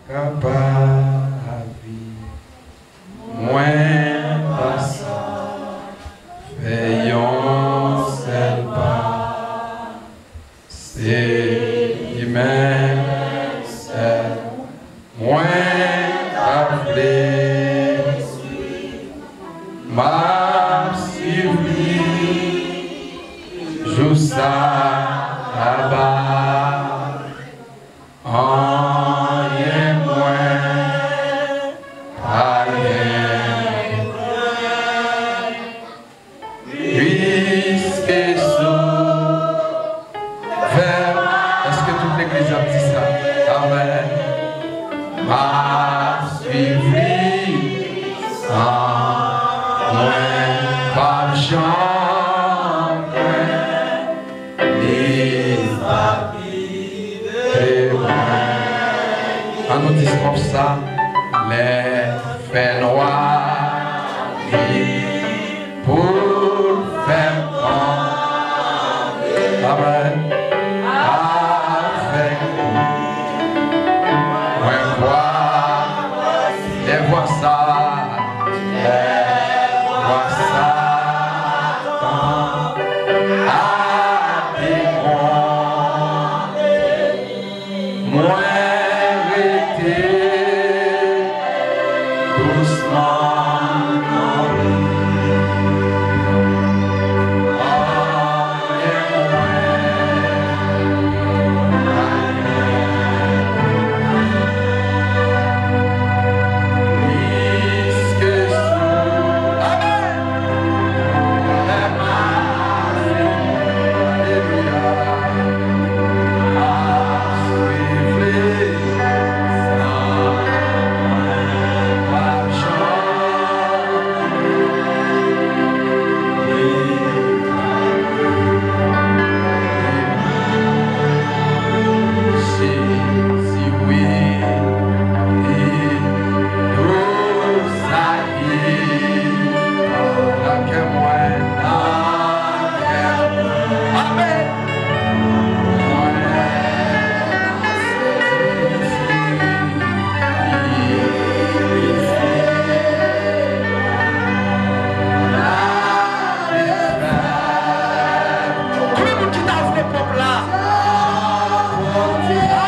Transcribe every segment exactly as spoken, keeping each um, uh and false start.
Ka pa viv. Mwen pa sa fè yon sèl pa. Se li menm sèl mwen ta vle swiv. M ap swiv li jou sa kaba. Anyen mwen pa gen krent, piske sou fè m. Èske tout legliz ap di sa? Amèn. M ap swiv li san mwen pa janm krent. Li pa kite mwen. Ann nou di stòp sa. Lè fènwa vin pou l fè m kanpe. Amèn. Avèk ou. Mwen kwè. Lè vwa sa. Lè vwa Satan ap dekonde. Mwen rete dousman nan li. Anyen mwen pa gen. Plis ke sou. Amèn. Alelouya. Amèn. Konbyen moun ki ta vle pòp la? Alelouya!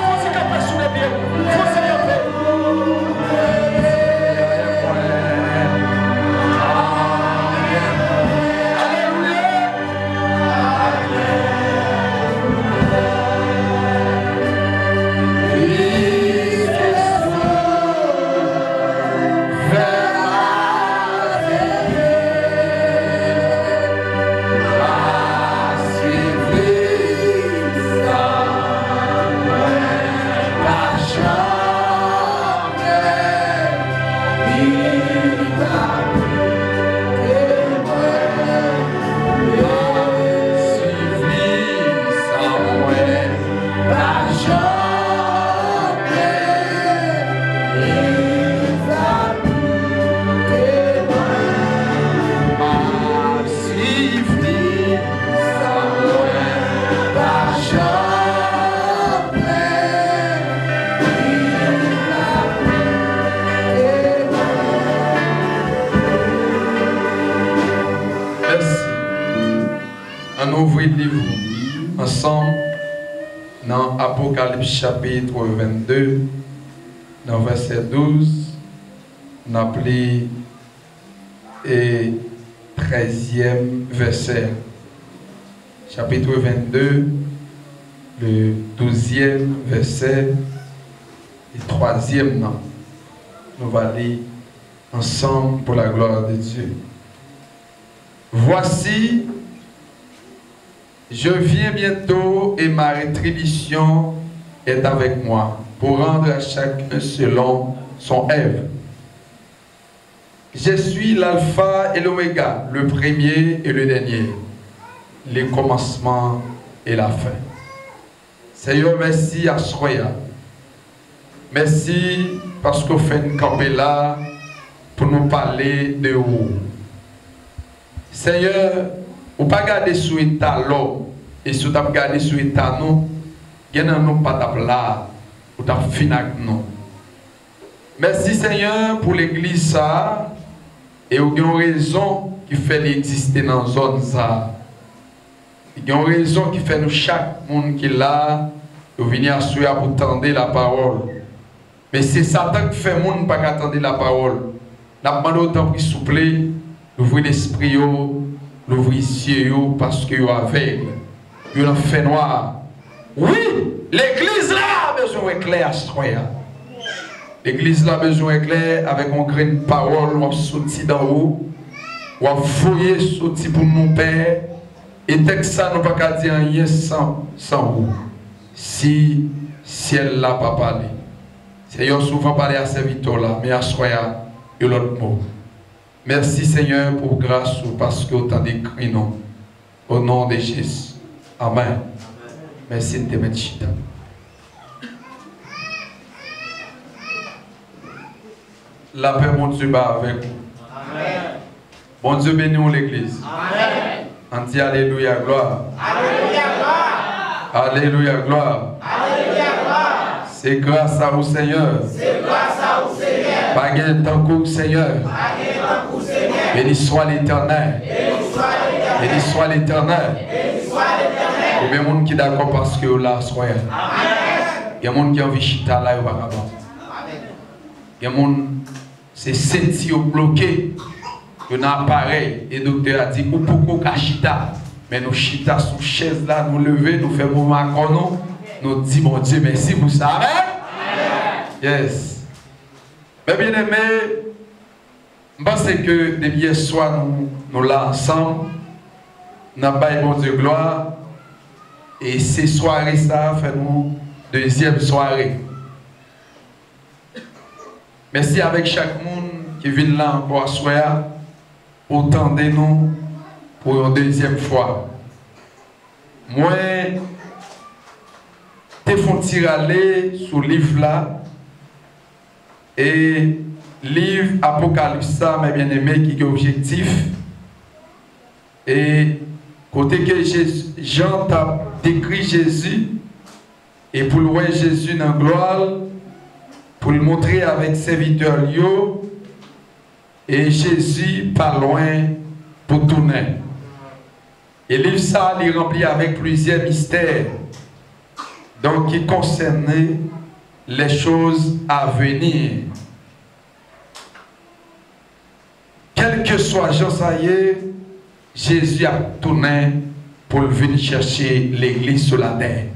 Fò w ti kanpe sou de pye w. Fò w ti kanpe. Alelouya! Swiv li san mwen pa janm plen. Li pa kite mwen. Mèsi. Ann ouvri liv ansanm nan Apokalips chapit vennde, nan vèsè douz, n ap li e trèzyèm vèsè a. Chapitre vingt-deux, le douzième verset, e twazyèm nan. Nou va li ansanm pour la gloire de Dieu. Voici, je viens bientôt et ma rétribution est avec moi, pour rendre à chacun selon son œuvre. Je suis l'alpha et l'oméga, le premier et le dernier, le commencement et la fin. Senyè, mèsi aswè a. Mèsi paske w fè n kanpe la pou nou pale de ou. Senyè, ou pa gade sou eta lòm, e si w t ap gade sou eta nou, gen nan nou pa t ap la a. ou t ap fin ak nou. Mèsi, Senyè, pou legliz sa a, e ou gen yon rezon ki fè li egziste nan zòn sa a. Li gen yon rezon ki fè nou chak moun ki la a, yo vini aswè a pou tande lapawòl. Men se Satan k fè moun pa ka tande lapawòl. N ap mande w, tanpri, souple, louvri lespri yo, louvri zye yo, paske yo avèg. Yo nan fènwa. Wi, legliz la bezwen wè klè aswè a. Legliz la bezwen wè klè avèk yon grenn pawòl w ap soti dan wo, w ap voye soti pou nou, Pè. E tèks sa, nou pa ka di anyen san, san ou. Si syèl la pa pale. Seyè, w souvan pale a sèvitè w la, men aswè a, yon lòt mo. Mèsi, Senyè, pou gras ou, paske w tande kri nou. O non de Jezi. Amèn. Mèsi, n te mèt chita. Lapè Bondye ba avèk ou. Amèn. Bondye beni w, legliz. Amèn. Ann di alelouya, glwa. Alelouya, glwa. Alelouya, glwa. Alelouya, glwa. Se gras a ou, Senyè. Se gras a ou, Senyè. Pa gen tankou w, Senyè. Pa gen tankou w, Senyè. Beni swa Letènèl. Beni swa Letènèl. Beni swa Letènèl. Beni swa Letènèl. Konbyen moun ki dakò paske yo la aswè a? Amèn. Gen moun ki anvi chita la, yo pa kapab. Amèn. Gen moun, se senti yo bloke. Yo nan aparèy. E doktè a di, ou poko ka chita. Men nou chita sou chèz la, nou leve, nou fè mouvman kò nou. Nou di Bondye mèsi pou sa. Amèn? Yes. Men byeneme, m panse ke depi yèswa nou, nou la ansanm, n ap bay Bondye glwa. E se sware sa a fè nou dezyèm sware. Mèsi avèk chak moun ki vin la ankò aswè a pou tande nou pou yon dezyèm fwa. Mwen te fè yon ti rale sou liv la, e liv Apokalips sa, men byeneme, ki gen objektif, e kote ke Jezi, Jan t ap dekri Jezi, e pou l wè Jezi nan glwa l, pou l montre avèk sèvitè l yo, e Jezi pa lwen pou tounen. E liv sa a, li ranpli avèk plizyè mistè, donk, ki konsène les choses à venir. Kèlkeswa jan sa ye, Jezi ap tounen pou l vin chèche legliz sou latè.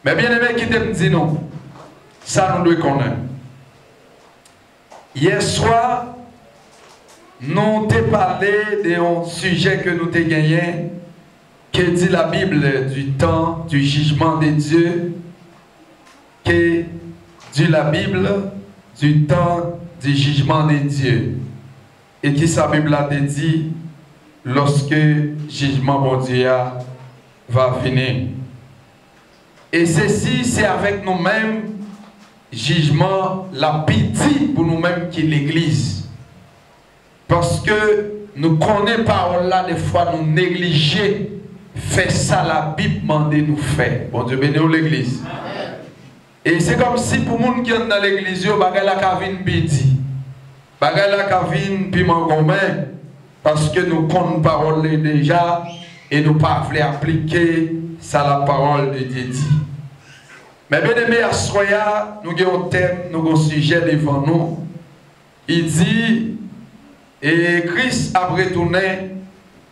Men byeneme, kite m di nou sa nou dwe konnen. Yèswa, nou te pale de yon sijè ke nou te genyen, Que dit la Bible du temps du jugement de Dieu? Que dit la Bible du temps du jugement de Dieu? E kisa Bib la te di lòske jijman Bondye a va vini? E sesi, se avèk nou menm jijman la pi di pou nou menm ki legliz. Paske nou konnen pawòl la, defwa nou neglije fè sa Labib mande nou fè. Bondye beni w, legliz. E se kòmsi pou moun ki anndan legliz yo, bagay la ka vin pi di. Bagay la ka vin pi mangonmen, paske nou konn pawòl li deja, e nou pa vle aplike sa la pawòl de Dye di. Men byeneme, aswè a, nou gen yon tèm, nou gen yon sijè devan nou. Li di, e Kris ap retounen,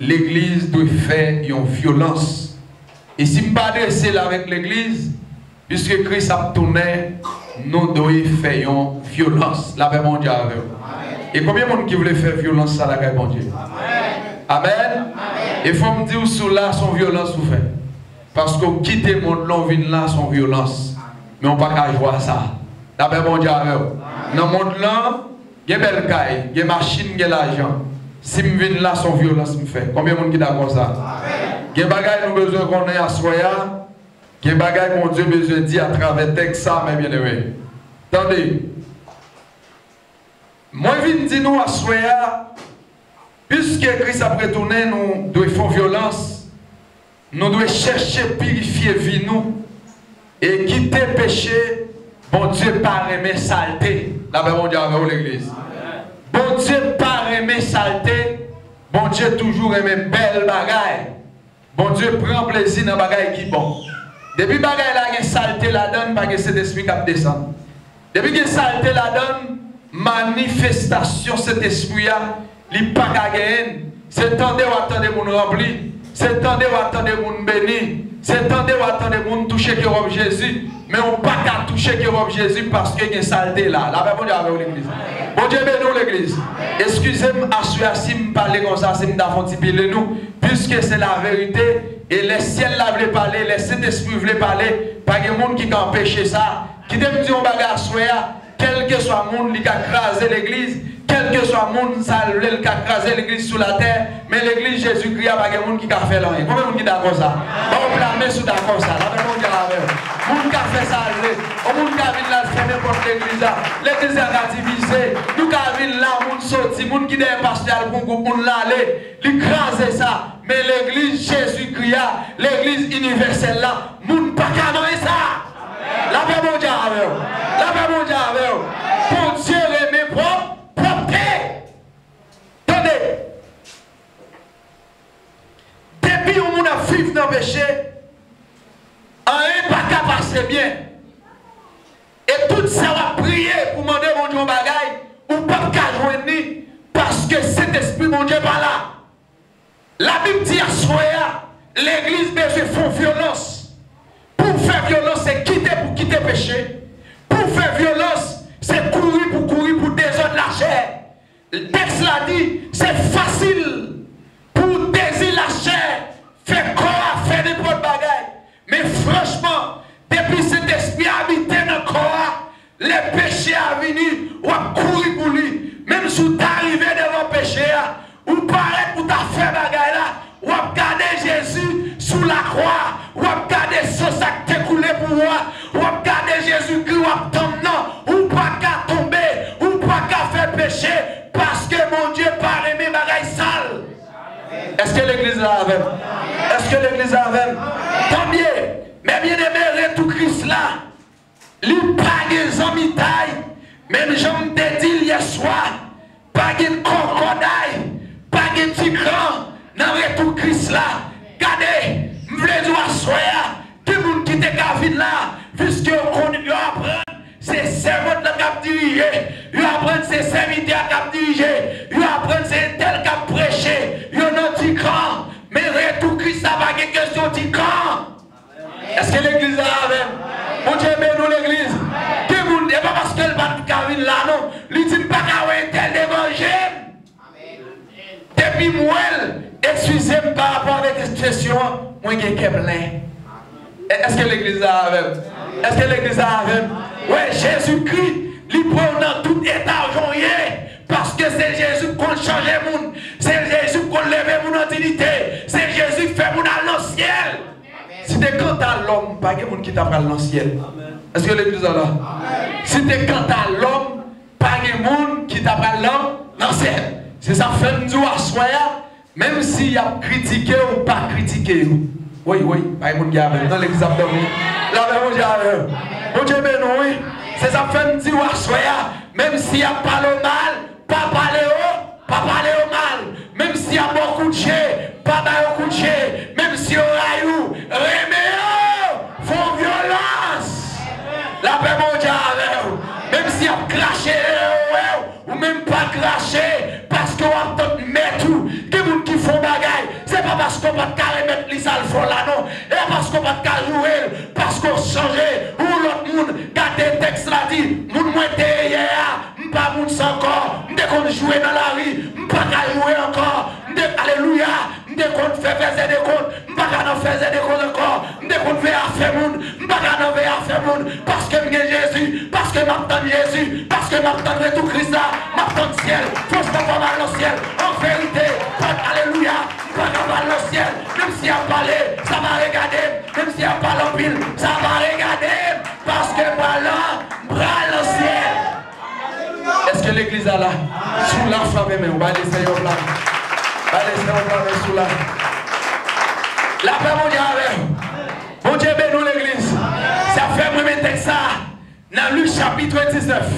legliz dwe fè yon vyolans. E si m pa adrese l avèk legliz, piske Kris ap tounen, nou dwe fè yon vyolans. Lapè Bondye avè w. E konbyen moun ki vle fè vyolans sa lakay Bondye? Amèn. E fò m di w, si w la, se yon vyolans ou fè. Paske w kite mond lan, w vin la, se yon vyolans. Men w pa ka jwe a sa. Lapè Bondye avè w. Nan mond lan, gen bèl kay, gen machin, gen lajan. Si m vin la, se yon vyolans m fè. Konbyen moun ki dakò sa? Gen bagay nou bezwen konnen aswè a. Gen bagay Bondye bezwen di atravè tèks sa, men byeneme. Tande. Mwen vin di nou aswè a, piske Kris ap retounen, nou dwe fè yon vyolans, nou dwe chèche pirifye vi nou e kite peche Bondye pa renmen salte. Lapè Bondye avè w, legliz. Bondye pa renmen salte. Bondye toujou renmen bèl bagay. Bondye pran plezi nan bagay ki bon. Depi bagay la gen salte ladan l, pa gen Sentespri k ap desann. Depi gen salte ladan l, manifestasyon Sentespri a, li pa ka genyen l. Se tande w ap tande moun ranpli. Se tande w ap tande moun beni. Se tande w ap tande moun touche kewòb Jezi. Men ou pa ka touche kewòb Jezi paske gen salte la. Lapè Bondye avè w, legliz. Bondye beni w, legliz. Eskize m aswè a si m pale konsa, si m ta fè yon ti pile nou, piske se laverite, e lè syèl la vle pale, lè Sentespri vle pale, pa gen moun ki ka anpeche sa. Kite m di yon bagay aswè a, kèlkeswa moun, li ka kraze legliz, kèlkeswa moun, sa l vle, l ka kraze legliz sou latè, men legliz Jezikri a, pa gen moun ki ka fè l anyen. Konbyen moun ki dakò sa? Ba w pla men si w dakò sa. Lapè Bondye avè w. Moun ka fè sa l vle. Yon moun ka vin la, l fèmen pòt legliz la. Legliz la ka divize. Nou ka vin la, moun soti, moun ki dèyè pastè a, l pran gwoup moun l ale. Li kraze sa. Men legliz Jezikri a, legliz inivèsèl la, moun pa ka manyen sa. Lapè Bondye avè w. Lapè Bondye avè w. Bondye renmen pwòp, pwòpte. Tande. Depi yon moun ap viv nan peche, anyen pa ka pase byen. E tout sa w ap priye pou mande Bondye yon bagay, ou p ap ka jwenn li, paske Sentespri Bondye pa la. Labib di aswè a, legliz bezwen fè yon vyolans. Pou w fè vyolans, se kite pou kite peche. Pou w fè vyolans, se kouri pou kouri pou dezòd lachè. Tèks la di, se fasil pou dezi lachè fè kò a fè nenpòt bagay. Men franchman, depi Sentespri a abite nan kò a, lè peche a vini, w ap kouri pou li. Menm si w ta rive devan peche a, ou parèt pou ta fè bagay la, w ap gade Jezi sou lakwa, w ap gade san sa k te koule pou ou a, w ap gade Jezikri, w ap tann nan, ou pa ka tonbe, ou pa ka fè peche, paske Bondye pa renmen bagay sal. Èske legliz la avè m? Èske legliz la avè m? Tanbyen, men byeneme, retou Kris la, li pa gen zanmitay, menm jan m te di l yèswa, pa gen kòkòday, pa gen ti kran nan retou Kris la. Gade, m vle di w aswè a, gen moun ki te ka vin la, piske yo konn, yo aprann se sèvant lan k ap dirije, yo aprann se sèvitè a k ap dirije, yo aprann se entèl k ap preche, yo nan ti kran. Men retou Kris la pa gen kesyon ti kran. Èske legliz la avè m? Bondye beni w, legliz. Gen moun, e pa paske l pa t ka vin la, non. Li di, "M pa ka wè entèl devan je m. Depi m wè l, eskize m pa rapò avèk ekspresyon an, mwen gen kè plen." E, èske legliz la avè m? Èske legliz la avè m? Wè, Jezikri, li pran w nan tout eta jan w ye, paske se Jezi k konn chanje moun, se Jezi k konn leve moun an diyite, se Jezi k fè moun al nan syèl. Si te kanta lòm, pa gen moun ki ta pral nan syèl. Èske legliz la la? Si te kanta lòm, pa gen moun ki ta pral nan, nan syèl. Se sa k fè m di w aswè a, menm si y ap kritike w, pa kritike yo. Wi, wi, pa gen moun ki avè m. Non, legliz ap dòmi. Lapè Bondye avè w. Bondye beni w, wi. Se sa k fè m di w aswè a, menm si y ap pale w mal, pa pale yo, pa pale yo mal. Menm si y ap ba w kout je, pa ba yo kout je. Menm si yo rayi w, renmen yo. Fè yon vyolans. Lapè Bondye avè w. Menm si y ap krache, yo wè w, ou menm pa krache, paske w ap tann mèt ou. Gen moun ki fè yon bagay, se pa paske w pa t ka remèt li sa l fè w la, non. E pa paske w pa t ka joure l, paske w chanje, ou lòt moun. Gade tèks la di, moun mwen te ye yè a, m pa moun sa ankò. M te konn jwe nan lari, m pa ka jwe ankò. M te, alelouya, m te konn fè fèzè de kont, m pa ka nan fèzè de kont ankò. M te konn veye afè moun, m pa ka nan veye afè moun. Paske m gen Jezi, paske m ap tann Jezi, paske m ap tann retou Kris la, m ap tann syèl. Franchman, fò m al nan syèl. An verite, fò, alelouya, m pa ka pa al nan syèl. Menm si y ap pale, sa pa regade m. Menm si y ap pale anpil, sa pa regade m. Paske m pral nan, m pral nan syèl. Èske legliz la la? Si w la, frape men w. Ba Lesenyè yon pla men. Ba Lesenyè yon pla men si w la. Lapè Bondye avè w. Bondye beni w, legliz. Sa fè mwen renmen tèks sa. Nan Lik Chapit diznèf.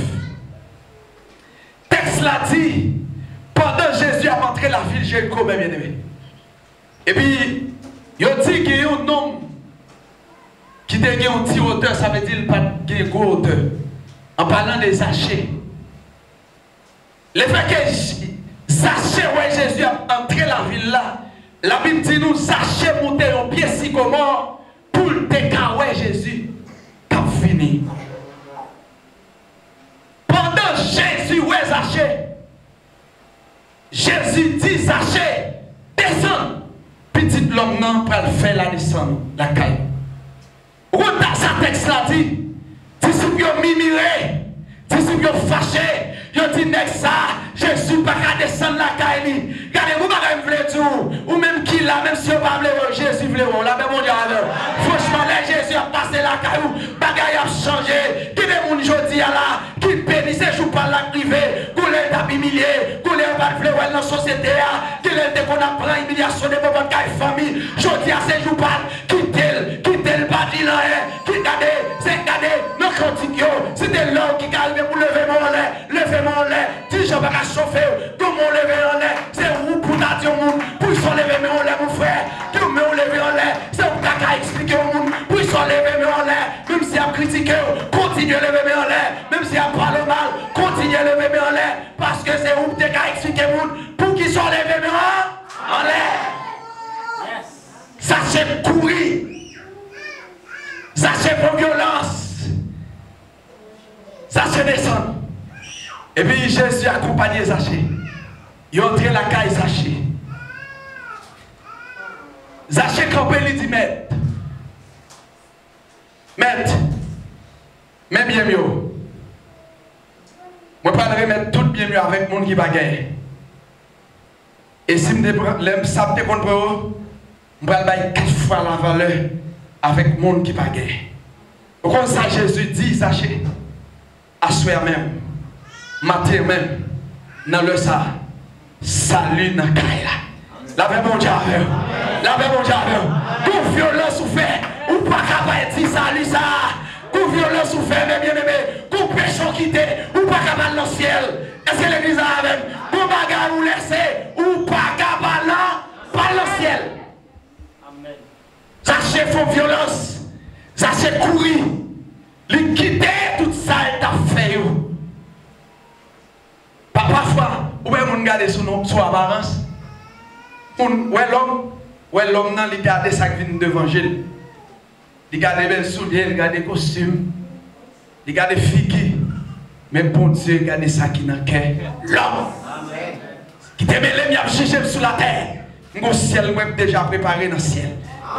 Tèks la di, pandan Jezi ap antre lavil Jeriko, men byeneme. Epi, yo di gen yon nonm ki te gen yon ti wotè, sa vle di l pa t gen gwo wotè. An palan de Zache. Lefètke J-, Zache wè Jezi ap antre lavil la, Labib di nou Zache moute yon pye sikomò pou l te ka wè Jezi k ap vini. Pandan Jezi wè Zache, Jezi di Zache, desann, Pitit Lòm nan pral fè ladesann lakay. Ou konn sa tèks la di? Disip yo mimire, disip yo fache, yo di nèg sa, Jezi pa ka desann lakay li. Gade, yon bagay m vle di w, ou menm ki la, menm si yo pa vle wè w, Jezi vle wè w. Lapè Bondye avè w. Franchman, lè Jezi ap pase lakay ou, bagay ap chanje. Gen de moun jodi a la, ki beni, se jou pa l ap rive. Gon lè l t ap imilye, gon lè yo pa t vle wè l nan sosyete a. Gen lè l te konn ap pran imilyasyon depi w pa t kay fanmi. Jodi a se jou pa l. Kite l, kite l, pa di l anyen. Ki gade, se gade nan kantik yo. Si te lè w ki ka rive pou leve men w anlè, leve men w anlè. Ti jan pa ka chofe w. Gon men w leve anlè, se ou pou ta di yon moun poukisa w leve men w anlè, mon frè. Gon men w leve anlè, se ou ta ka eksplike yon moun poukisa w leve men w anlè. Menm si y ap kritike w, kontinye leve men anlè. Menm si y ap pale w mal, kontinye leve men anlè. Paske se ou ki te ka eksplike moun poukisa w leve men w anlè. Zache kouri. Zache pran vyolans. Zache desann. Epi Jezi akonpanye Zache. Yo antre lakay Zache. Zache kanpe, li di, Mèt, Mèt, men byen m yo. Mwen pral remèt tout byen m yo avèk moun ki pa genyen. E si m te pran, lè m sa m te konn pran yo, m pral bay kat fwa lavalè avèk moun ki pa genyen. Ou konn sa Jezi di Zache? Aswè a menm, maten menm, nan lè sa a, sali nan kay la. Lapè Bondye avè w. Lapè Bondye avè w. Gon vyolans ou fè, ou pa ka pa di sali sa a. Gon vyolans ou fè, men byeneme, gon peche w kite, ou pa ka pa al nan syèl. Èske legliz la avè m? Gon bagay ou lèse, ou pa ka pa al nan, pa al nan syèl. Zache fè yon vyolans. Zache kouri. Li kite tout sa l t ap fè yo. Pa, pafwa, ou wè moun gade sou nou, sou aparans. Moun wè lòm, wè lòm nan, li gade sa k vin devan je l. Li gade bèl soulye, li gade kostim, li gade figi. Men Bondye gade sa ki nan kè lòm. Kite mele m, y ap jije m sou latè. M gon syèl mwen deja prepare nan syèl.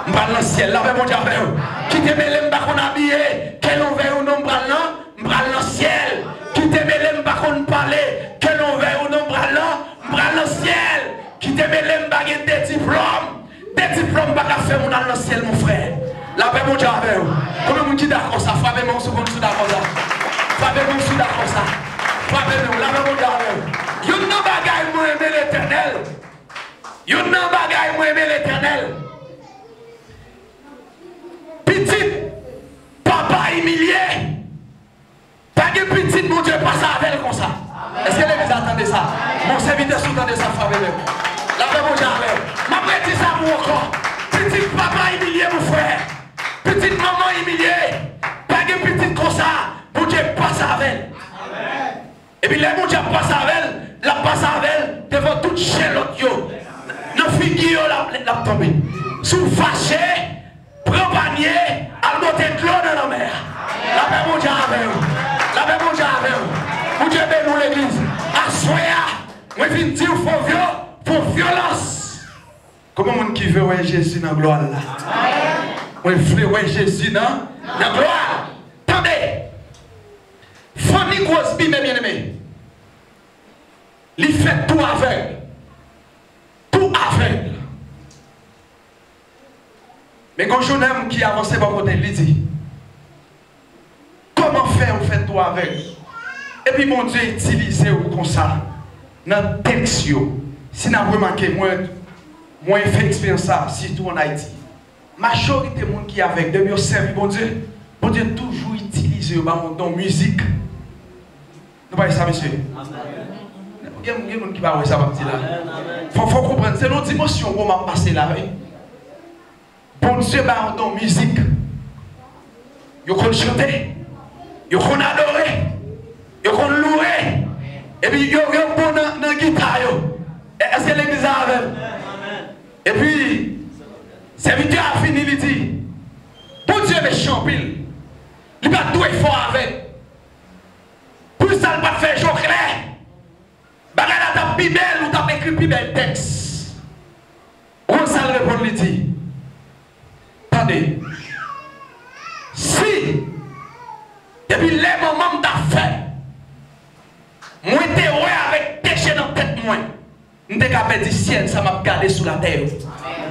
M pral nan syèl. Lapè Bondye avè w. Kite mele m pa konn abiye. Kè l ouvè ou non, m pral nan, m pral nan syèl. Kite mele m pa konn pale. Kè l ouvè ou non, m pral nan, m pral nan syèl. Kite mele m pa gen de diplòm. De diplòm pa ka fè moun al nan syèl, mon frè. Lapè Bondye avè w. Konbyen moun ki dakò sa? Frape men w si w konn si w dakò sa. Frape men w si w dakò sa. Frape men w. Lapè Bondye avè w. Youn nan bagay mwen renmen Letènèl. Youn nan bagay mwen renmen Letènèl. Pitit papa imilye. Pa gen pitit Bondye pase avè l konsa. Èske legliz la tande sa? Mon sèvitè, si w tande sa, frape men w. Lapè Bondye avè w. M ap redi sa pou w ankò. Pitit papa imilye, mon frè. Pitit manman imilye. Pa gen pitit konsa Bondye pase avè l. Epi lè Bondye ap pase avè l, l ap pase avè l devan tout chen lòt yo. Nan figi yo, l ap, l ap tonbe. Si w fache, pran panye, al pote dlo nan lanmè a. Lapè Bondye avè w. Lapè Bondye avè w. Bondye beni w, legliz. Aswè a, mwen vin di w, fè yon vyo-, fè yon vyolans. Konbyen moun ki vle wè Jezi nan glwa l la? Mwen vle wè Jezi nan, nan glwa l. Tande! Fanny Crosby, men byeneme, li fèt tou avèg. Tou avèg. Men gon jennonm ki avanse bò kote l, li di, kòman fè ou fèt tou avèg? Epi Bondye itilize w konsa nan tèks yo. Si n ap remake, mwen, mwen fè eksperyans sa, sitou ann Ayiti. Majorite moun ki avèg, depi yo sèvi Bondye, Bondye toujou itilize yo, ba yon don mizik. Nou pa wè sa, mesye? Gen, gen moun ki pa wè sa m ap di la. Fò, fò w konprann, se nan yon dimansyon gwo m ap pase la, wi. Bondye ba yo don mizik. Yo konn chante. Yo konn adore. Yo konn louwe. Epi yo, yo bon nan, nan gita yo. E, èske legliz la avè m? Epi, sèvitè a fini, li di, Bondye mechan anpil. Li pa t dwe fè w avèg. Poukisa l pa t fè je w klè? Bagay la t ap pi bèl, ou t ap ekri pi bèl tèks. Ou konn sa l reponn, li di, tande, si depi lè manman m t ap fè m, mwen te wè avèk de je nan tèt mwen, m te ka pèdi syèl sa m ap gade sou latè yo.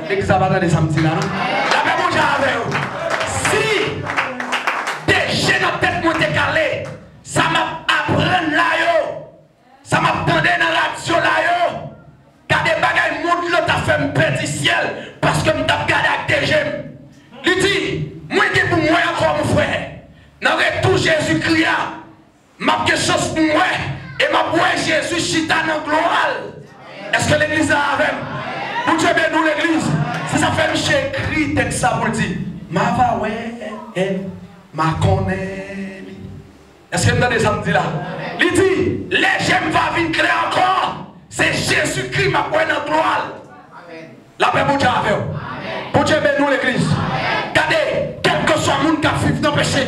Legliz la pa tande sa m di la, non? Lapè Bondye avè w. Si de je nan tèt mwen te kale, sa m ap aprann la yo, sa m ap tande nan radyo la yo, gade bagay mond lan t ap fè m pèdi syèl, paske m t ap gade ak de je m. Li di, mwen gen pou m wè ankò, mon frè. Nan retou Jezikri a, m ap gen chans pou m wè, e m ap wè Jezi chita nan glwa l. Èske legliz la avè m? Bondye beni w, legliz. Se sa fè misye ekri tèks sa pou l di, m a va wè, m a konnen li. Èske n tande sa m di la? Li di, lè je m va vin klè ankò, se Jezikri m ap wè nan glwa l. Lapè Bondye avè w. Bondye beni w, legliz. Gade, kèlkeswa moun k ap viv nan peche,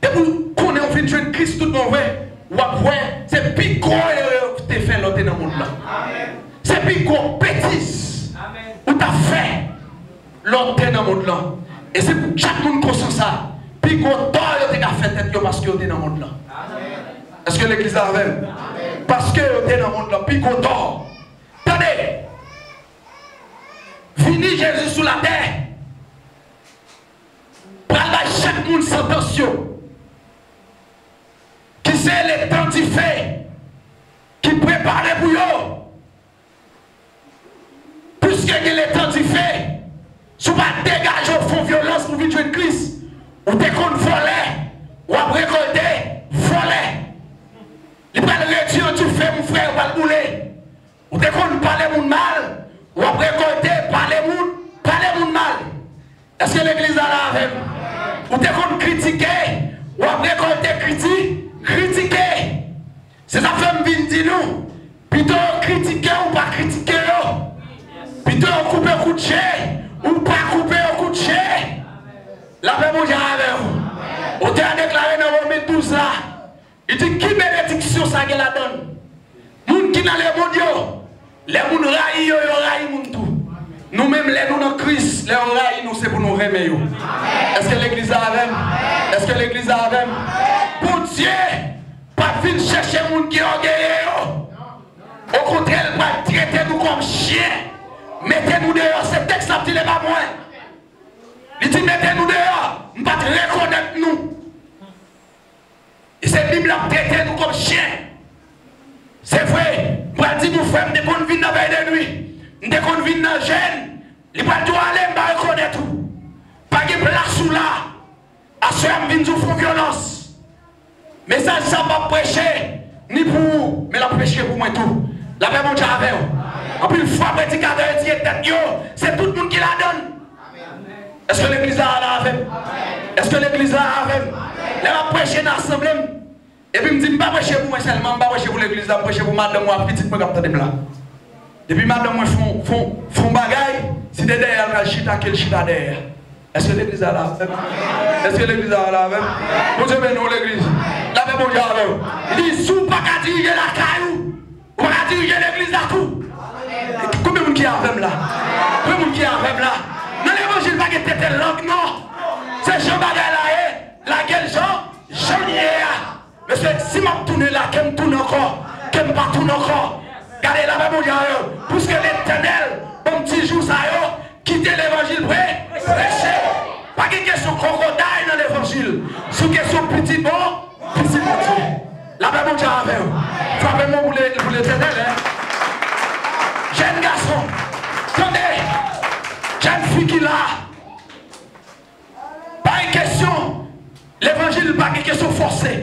depi w konnen w vin jwenn Kris tout bon vre, w ap wè se pi gwo erè w te fè lè w te nan mond lan. Se pi gwo betiz ou t ap fè lè w te nan mond lan. E se pou chak moun konsyan sa, pi gwo tò yo te ka fè tèt yo paske yo te nan mond lan. Èske legliz la avè m? Paske yo te nan mond lan, pi gwo tò. Tande! Vini Jezi sou latè pral bay chak moun santans yo, ki se letan dife ki prepare pou yo. Piske gen letan dife, si w pa degaje w fè yon vyolans pou vin jwenn Kris, ou te konn vòlè, w ap rekòlte vòlè. Li pral redui an dife, mon frè, yo pral boule. Ou te konn pale moun mal, w ap rekòlte pale moun, pale moun mal. Èske legliz la la avè m? Ou te konn kritike, w ap rekòlte kriti, kritike. Se sa fè m vin di nou, pito yo kritike w, pa kritike yo. Pito yo koupe kout je, ou pa koupe yo kout je. Lapè Bondye avè w. Otè a deklare nan Women douz la, li di, ki benediksyon sa gen ladan l? Moun ki nan lemonn yo, lè moun rayi yo, yo rayi moun tou. Nou menm, lè nou nan Kris, lè yo rayi nou, se pou nou renmen yo. Èske legliz la avè m? Èske legliz la avè m? Bondye p ap vin chèche moun ki ògeye yo. Okontrè, l pral trete nou kòm chen. Mete nou deyò, se tèks la ap di l, e pa mwen. Li di, mete nou deyò, m pa t rekonèt nou. E se Bib la ap trete nou kòm chen. Se vre, m pral di nou, frè, m te konn vin nan vèy de nwi, m te konn vin nan jèn. Li pral di w, ale, m pa rekonèt ou. Pa gen plas ou la. Aswè a, m vin di w, fè yon vyolans. Mesaj sa p ap preche ni pou ou, men l ap preche pou mwen tou. Lapè Bondye avè w. Anpil fwa, predikatè yo etire tèt yo, se tout moun ki ladan l. Èske legliz la la avè m? Èske legliz la avè m? Lè m ap preche nan asanble m, epi m di, m pa preche pou mwen sèlman, m pa preche pou legliz la, m preche pou madanm mwen ak pitit mwen k ap tande m la. Depi madanm mwen fè yon, fè yon, fè yon bagay, si te dèyè a l pral chita, ke l chita dèyè a. Èske legliz la la avè m? Èske legliz la la avè m? Bondye beni w, legliz. Lapè Bondye avè w. Li di, si w pa ka dirije lakay ou, ou pa ka dirije legliz la tou. Konbyen moun ki avè m la? Konbyen moun ki avè m la? Nan levanjil pa gen tete lang non. Se jan bagay la ye, lage l jan, jan l ye a. Mesye, si m ap tounen la, ke m tounen ankò, ke m pa tounen ankò. Gade, lapè Bondye avè w. Piske Letènèl ban m ti jou sa yo, kite levanjil pre, preche. Pa gen kesyon kokoday nan levanjil. Sou kesyon pitit bon, pitit Bondye. Lapè Bondye avè w. Frape men w pou le, pou Letènèl, en. Jèn gason, tande. Jèn fi ki la. Pa gen kesyon levanjil, pa gen kesyon fòse.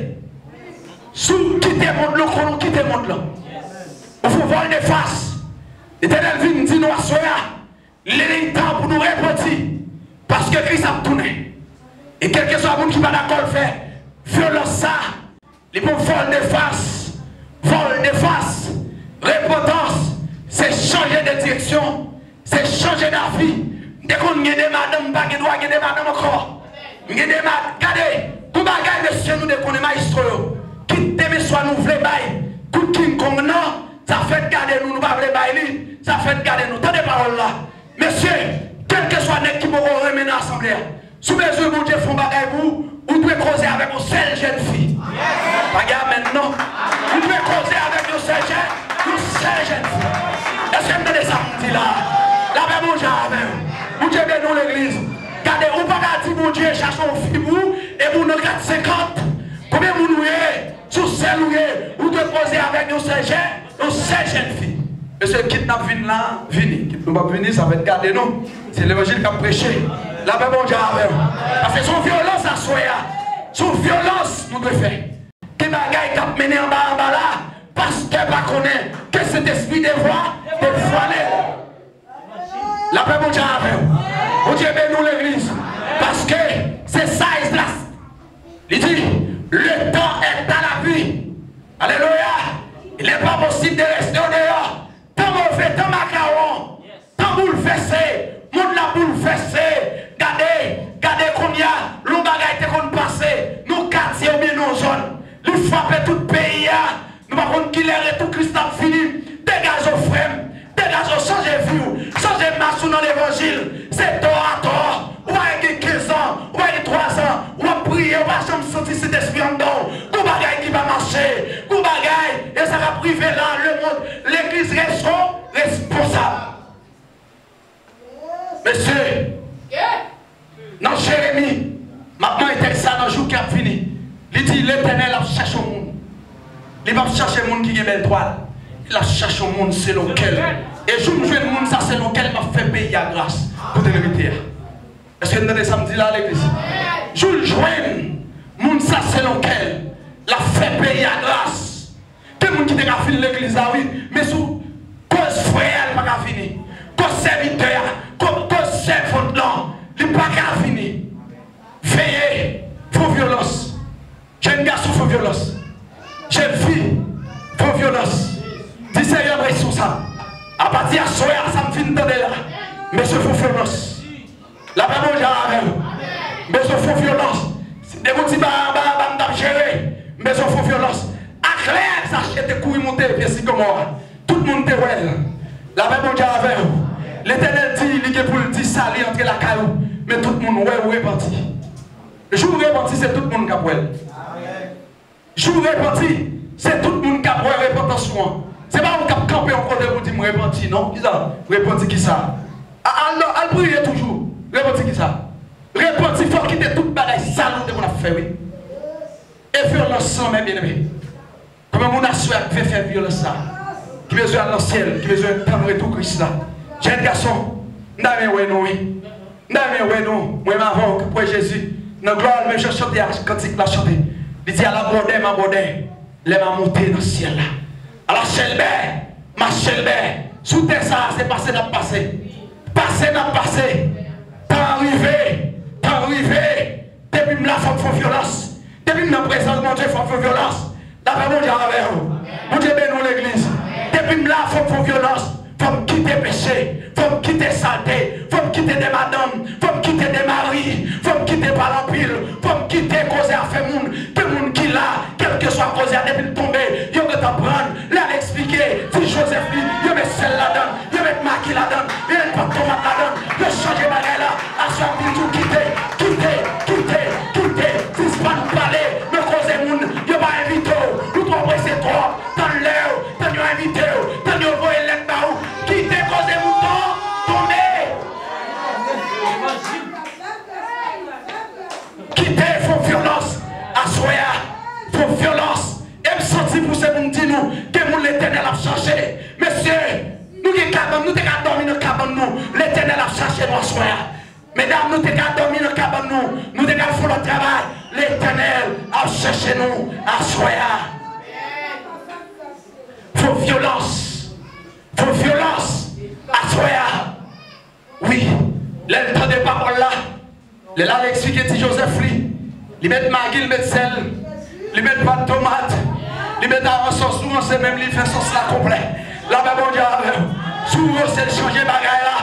Si w kite mond lan, konnen w kite mond lan. Ou fè yon vòl de fas. Letènèl vin di nou aswè a, li tan pou nou repanti, paske Kris ap tounen. E kèlkeswa moun ki pa dakò l fè vyolans sa, li pou vòl de fas. Vòl de fas. Repantans, se chanje de direksyon. Se chanje davi. M te konn gen de madanm, m pa gen dwa gen de madanm ankò. M gen de mad-, gade, gon bagay mesye nou te konnen mayestwo yo. Kit demen swa nou vle bay kout King Kong nan, sa fèt gade nou, nou pa vle bay li, sa fèt gade nou. Tande pawòl la. Mesye, kèlkeswa nèg ki poko renmen nan asanble a, si w bezwen Bondye fè yon bagay pou ou, ou dwe koze avèk yon sèl jèn fi. Pa gen amèn non. Ou dwe koze avèk yon sèl jèn, yon sèl jèn fi. Èske n tande sa m di la? Lapè Bondye avè w. Bondye beni w legliz. Gade, ou pa ka di Bondye chache yon fi pou ou, epi w nan kat senkant. Konbyen moun ou ye? Si w sèl ou ye, ou dwe koze avèk yon sèl jèn, yon sèl jèn fi. Mesye, kit n ap vin la, vini. Kit nou p ap vini, sa fèt gade nou. Se levanjil k ap preche. Lapè Bondye avè w. Paske se yon vyolans aswè a. Se yon vyolans nou dwe fè. Gen bagay k ap mennen anba anba la. Pastè pa konnen ke Sentespri devwa, devwale. Lapè Bondye avè w. Bondye beni w legliz. Paske se sa Esdras li di, le temps est à la pluie. Alelouya. Il n'est pas possible de rester au dehors. Tan move, tan makawon, tan boulvèse, mond la boulvèse. Gade, gade kounye a, lè yon bagay te konn pase nan katye oubyen nan zòn, li frape tout peyi a. Nou pa konn kilè retou Kris la ap vini. Degaje w, frè m. Degaje w, chanje vi w. Chanje mach ou nan levanjil. Se tò atò. Ou pa gen kenz an, ou pa gen twa zan, w ap priye, ou pa janm santi Sentespri anndan w. Gon bagay ki pa mache. Gon bagay, e sa k ap rive la, lemonn, legliz reso-, responsab. Mesye, nan Jeremi, m ap mande tèks sa nan jou ki ap vini. Li di, Letènèl ap chèche yon moun. Li p ap chèche moun ki gen bèl twal. L ap chèche yon moun selon kè l. E jou m jwenn moun sa selon kè l, m ap fè peyi a gras pou te merite a. Èske n tande sa m di la, legliz? Jou l jwenn moun sa selon kè l, l ap fè peyi a gras. Gen moun ki te ka vin legliz la, wi, men sou koz frè a, li pa ka vini. Koz sèvitè a, ko-, koz sèvant lan, li pa ka vini. Veye, fè yon vyolans. Jèn gason fè yon vyolans. Jèn fi fè yon vyolans. Di Seyè m responsab. Apati aswè a, sa m fin tande la, mesye fè yon vyolans. Lapè Bondye avè w. M bezwen fè yon vyolans. Si te gon ti ba anba anba m t ap jere, m bezwen fè yon vyolans. Aklè, Zache te kouri monte pye sikomò a. Tout moun te wè l. Lapè Bondye avè w. Letènèl di li gen pou l di sali antre lakay ou. Men tout moun wè ou repanti. Jou w repanti, se tout moun k ap wè l. Jou w repanti, se tout moun k ap wè repantans ou an. Se pa ou k ap kanpe yon kote pou di m repanti, non. Kisa? Repanti kisa? A-, al, al priye toujou. Repanti kisa? Repanti, fò w kite tout bagay sal ou te konn ap fè, wi. E vyolans lan, men byeneme. Kòman moun aswè a k vle fè vyolans sa? Ki bezwen al nan syèl, ki bezwen tann retou Kris la. Jèn gason, m ta renmen wè nou, wi. M ta renmen wè nou, mwen m avè w k ap wè Jezi nan glwa l, menm jan chante a, kantik la chante. Li di, ala bwòdè m a bwòdè, lè m a monte nan syèl la. Ala chèlbè m a chèlbè, sou tè sa a, se pase n ap pase. Pase n ap pase. Tan an rive, tan an rive. Depi m la, fò m fè yon vyolans. Depi m nan prezans Bondye, fò m fè yon vyolans. Lapè Bondye avè w. Bondye beni w, legliz. Depi m la, fò m fè yon vyolans. Fò m kite peche. Fò m kite salte. Fò m kite de madanm. Fò m kite de mari. Fò m kite pale anpil. Fò m kite koze afè moun. Gen moun ki la, kèlkeswa koze a, depi l tonbe, yo gentan pran l. Lè l eksplike, ti Jozèf li, yo met sèl ladan l, yo met magi ladan l, yo met pat tomat ladan l, yo chanje bagay la. Aswè a m vin di w kite, kite, kite, kite, sispann pale nan koze moun, yo pa envite w, ou twò prese twòp, tann lè w, tann yo envite w, tann yo voye lèt ba ou, kite koze moun ton-, tonbe. Kite fè yon vyolans aswè a, fè yon vyolans. E m santi pou se pou m di nou, gen moun Letènèl ap chache. Mesye, nou gen kabann, nou te ka dòmi nan kabann nou. Letènèl ap chache nou aswè a. Medam, nou te ka dòmi nan kabann nou, nou te ka fè yon lòt travay. Letènèl ap chache nou aswè a. Fò vyolans aswè a. Wi, lè l tande pawòl la, lè l al eksplike ti Jozèf li, li met magi, li met sèl, li met pat tomat, li met avan sòs nou an, se menm li fè sòs la konplè. Lapè Bondye avè w. Si w ranse l chanje bagay la,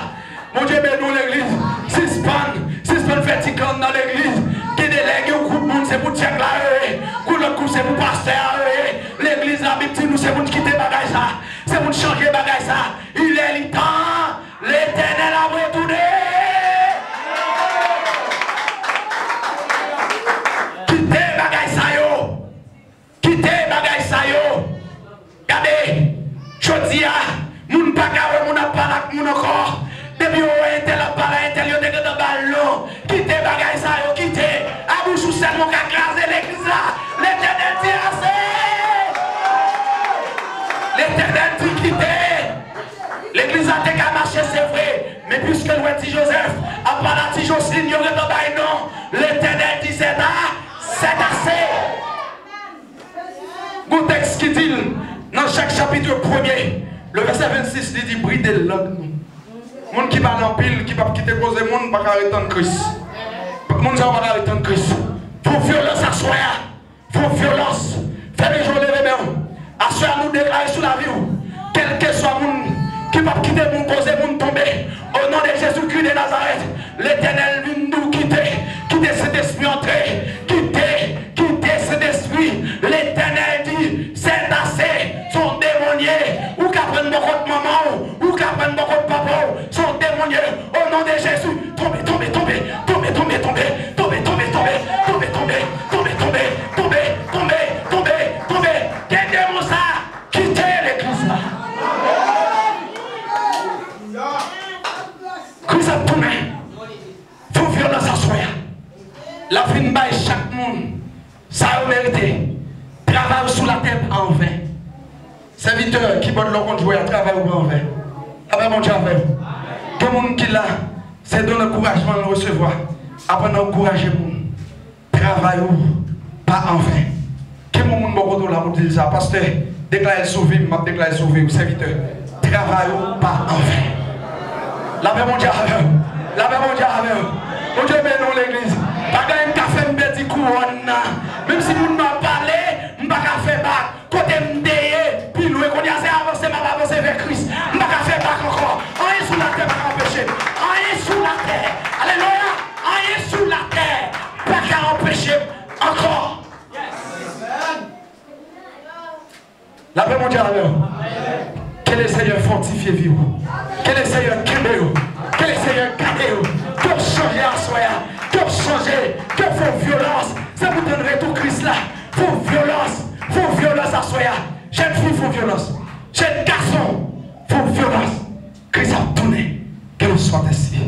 Bondye beni w legliz. Sispann, sispann fè ti klann nan legliz. Gen de lè gen yon gwoup moun se pou djèk la yo ye, gwoup lòt gwoup se pou pastè a yo ye. Legliz la Bib di nou se pou n kite bagay sa, se pou n chanje bagay sa. Il est le temps, Letènèl ap retounen. Kite bagay sa yo. Kite bagay sa yo. Gade, jodi a, moun pa ka wè moun ap pale ak moun ankò. Depi yo wè entèl ap pale a entèl, yo te gentan ba l non. Kite bagay sa yo, kite. A bouch ou sèlman w ka kraze legliz la. Letènèl di ase. Letènèl di kite. Legliz la te ka mache, se vre. Men piske l wè ti Jozèf ap pale a ti Joslin, yo gentan ba l non. Letènèl di, c'est a-, c'est assez. Gon tèks ki di l nan Jak chapit premye, le vèsè vennsis, li di, bride lang nou. Moun ki pale anpil, ki p ap kite koze moun, pa ka ret tann Kris. Moun sa yo pa ka ret tann Kris. Fò vyolans aswè a. Fò vyolans. Fèmen je w, leve men w. Aswè a nou deklare sou lavi w. Kèlkeswa moun ki p ap kite moun koze moun tonbe. O non de Jezikri de Nazarèt, Letènèl vin di w kite. Kite Sentespri antre. Kite, kite Sentespri. Letènèl di, c'est assez. Se yon demon l ye. Ou ka pran bò kot manman w, ou ka pran bò kot papa w. Se yon demon l ye. O non de Jezi, tonbe, tonbe, tonbe. Gen demon sa, kite legliz la. Kris ap tounen. Fò vyolans aswè a. L ap vin bay chak moun sa yo merite. Travay ou sou latè pa anven. Sèvitè, kibòd la w konn jwe a, travay ou pa anven. Lapè Bondye avè w. Gen moun ki la, se don ankourajman l resevwa. Aprann ankouraje moun. Travay ou pa anven. Gen moun, moun bò kote w la pou di l sa. Pastè, deklare l sou vi m, m ap deklare l sou vi w, sèvitè. Travay ou pa anven. Lapè Bondye avè w. Lapè Bondye avè w. Bondye beni w, legliz. Pa gen anyen k ka fè m pèdi kouwòn nan. Menm si moun nan ap pale, m pa ka fè bak. Kote m te ye, pi lwen. Kounye a, se avanse m ap avanse vè Kris. M pa ka fè bak ankò. Anyen sou latè pa ka anpeche m. Anyen sou latè. Alelouya. Anyen sou latè pa ka anpeche m ankò. Lapè Bondye avè w. Ke le Senyè fòtifye vi w. Ke le Senyè kenbe w. Ke le Senyè gade w. Ke w chanje aswè a. Ke w chanje. Ke w fè yon vyolans. Se pou tann retou Kris la. Fè yon vyolans. Fè yon vyolans aswè a. Jèn fi, fè yon vyolans. Jèn gason, fè yon vyolans. Kris ap tounen. Ke le Sentespri